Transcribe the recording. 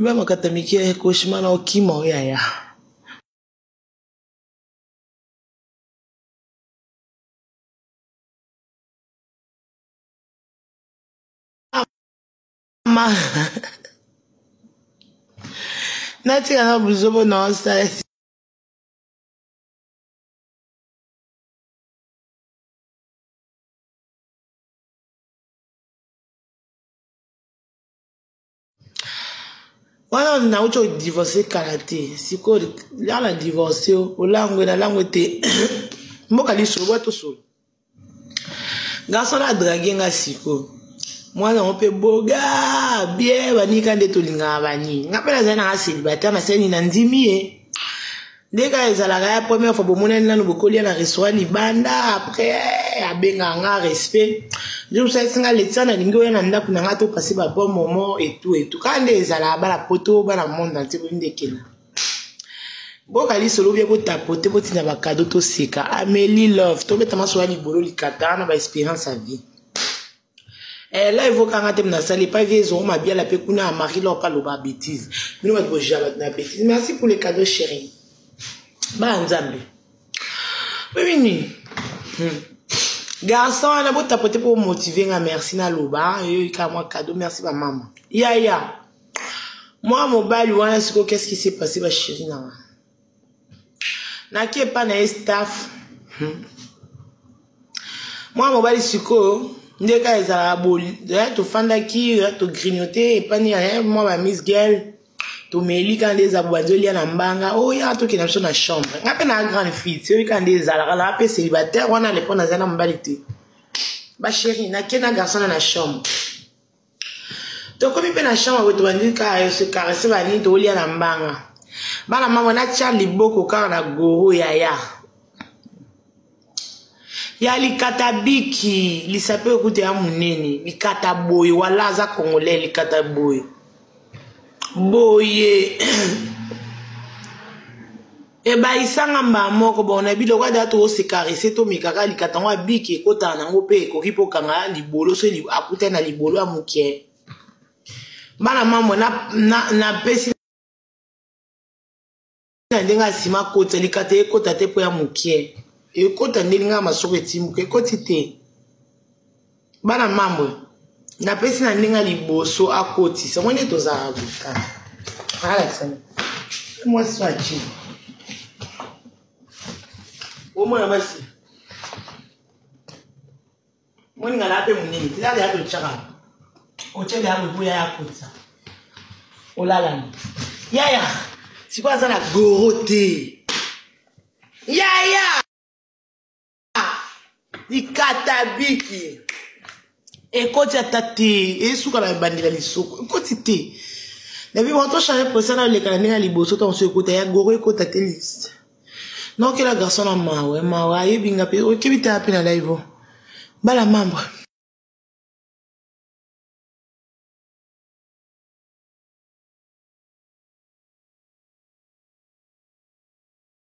Ba makata mike cauchemar na okima oyaya. Ma natika na buzobo na osala. Wana nauti odivorce kala te, sikoyo la na divorce olangwe na langwe te. Mboka lisolo bwa tosolo garçon na drague nga sikoyo mwana yango mpe boga bien banika nde tolingaka bani nga mpe nazali nanga célibataire nasali na ndimi ye nde kaka ezalaka ya première fois bomonani nanu bokolia na restaurant libanda après abengaka nga respect nde mosalisi nga letia nalingi oya na ndako na nga topase ba bon moment etout etout kaka nde ezalaka bana poto bana monde entier boyi ndekela boka lisolo bia botapote botinda bakado toseka ameli love tobeta masolo ya libolo likata na ba experience ya vie. Eh, là evoka nga te nasali epai vie ezongo mabiala mpe kuna ya marie lor mpe aloba bétise bino bato bojea bato na bétise. Merci pour les cadeaux chéri baya nzambe bibini. Garçon wana botapote mpo motive nga merci naloba eyoyika mwa cadeau merci bamama yaya mwa mobali wana sikoyo qu'est-ce qui s'est passé bachéri na nga naki epa na ye staff. Mwa mobali sikoyo nde kaka ezalaka tofandaki togrignote epani mwa ba miss girl tomeli kaka nde eza bobanzi olia na mbanga oya tokenda biso na chambre nga mpe na grande fille ti oyi kaka nde ezalaka na mpe célibataire wana lepo naza na mobali te bachéri nake na garçon na na chambre tokomi mpe na chambre boye tobandi kaka se caresse banini tokolia na mbanga bana mama natya liboko kaka na goro yaya ya likata biki lisape okuta ya monene likata boye wala aza congolais likata boye boye ebayisanga mbaa moko bon na biloko ada tose caresse tomekaka likata yango abiki ekotaka nango mpe ekoki mpo okanga libolo so akutani na libolo ya moke bana mamwe napesi na ndenge ya nsima akota likata ekota te mpo ya moke ekota ndenge nga masoko etimbuka ekoti te bana mamwe napesi na ndenge ya liboso akotisa ngo nde tozalaka bokana alakisa mwasi atie omwana basi moninga na mpe monene tilala ya totyaka otyeli ya boye ya kotisa olalani yaya sikoyo aza na goro te yaya likata biki ekoti ata te esuka na ebandela lisoko ekoti te nabi bon tochange posa na oleka na ndenge ya liboso ntango so ekota ya goro ekota te liste nokela garçon na mawe mawe ayebi nga mpe okebi tala mpe na live bala membre.